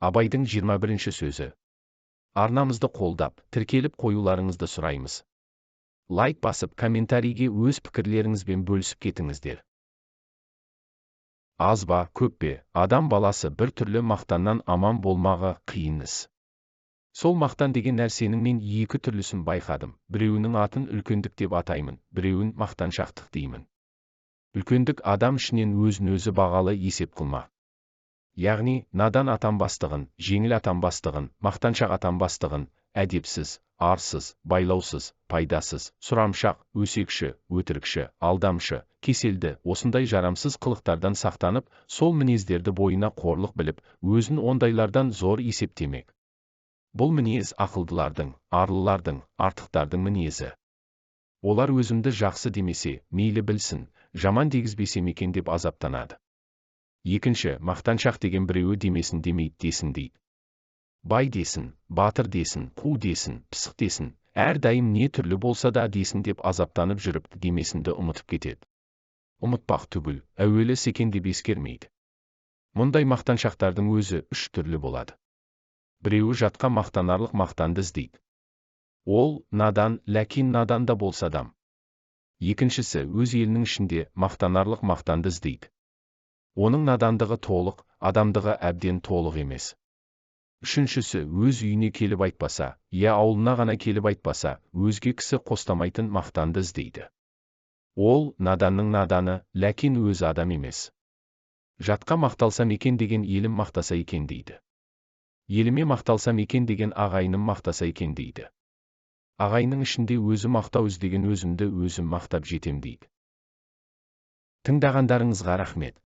Абайдың 21-ші сөзі. Арнамызды қолдап, тіркеліп қоюларыңызды сұраймыз. Лайк басып, комментарийге өз пікірлеріңізбен бөлісіп кетіңіздер. Аз ба, көп пе, адам баласы бір түрлі мақтаннан аман болмағы қиын іс. Сол мақтан деген нәрсенің мен екі түрлісін байқадым. Біреуінің атын үлкендік деп атаймын, біреуін мақтаншақтық деймін. Үлкендік адам ішінен өзін өзі бағалы есеп қылма. Яғни, надан атанбастығын, жеңіл атанбастығын, мақтаншақ атанбастығын, әдепсіз, арсыз, байлаусыз, пайдасыз, сұрамшақ, өсекші, өтірікші, алдамшы, кеселді, осындай жарамсыз қылықтардан сақтанып, сол мінездерді бойына қорлық біліп, өзін ондайлардан зор есептемек. Бұл мінез ақылдылардың, арлылардың, артықтардың мінезі. Олар өзімді жақсы демесе, мейлі білсін, жаман дегізбесем екен деп азаптанады. Екінші, мақтаншақ деген біреуі демесін демейді десін дейді. Бай десін, батыр десін, қу десін, пысық десін, әрдайым не түрлі болса да десін деп азаптанып жүріп демесінді ұмытып кетеді. Ұмытпақ түгіл, әуелі секен деп ескермейді. Мұндай мақтаншақтардың өзі үш түрлі болады. Біреуі жатқа мақтанарлық мақтанды іздейді. Ол, надан, ләкин надан да болса адам. Екіншісі, өз елінің ішінде мақтанарлық мақтанды іздейді. Оның надандығы толық, адамдығы әбден толық емес. Үшіншісі, өз үйіне келіп айтпаса, я ауылына ғана келіп айтпаса, өзге кісі қостамайтын мақтанды іздейді. Ол, наданның наданы, ләкин өзі адам емес. Жатқа мақталсам екен деген елім мақтаса екен дейді. Еліме мақталсам екен деген ағайыным мақтаса екен дейді. Ағайынның ішінде өзі мақтау іздеген өзімді өзім мақтап жетем дейді. Тыңдағандарыңызға рахмет.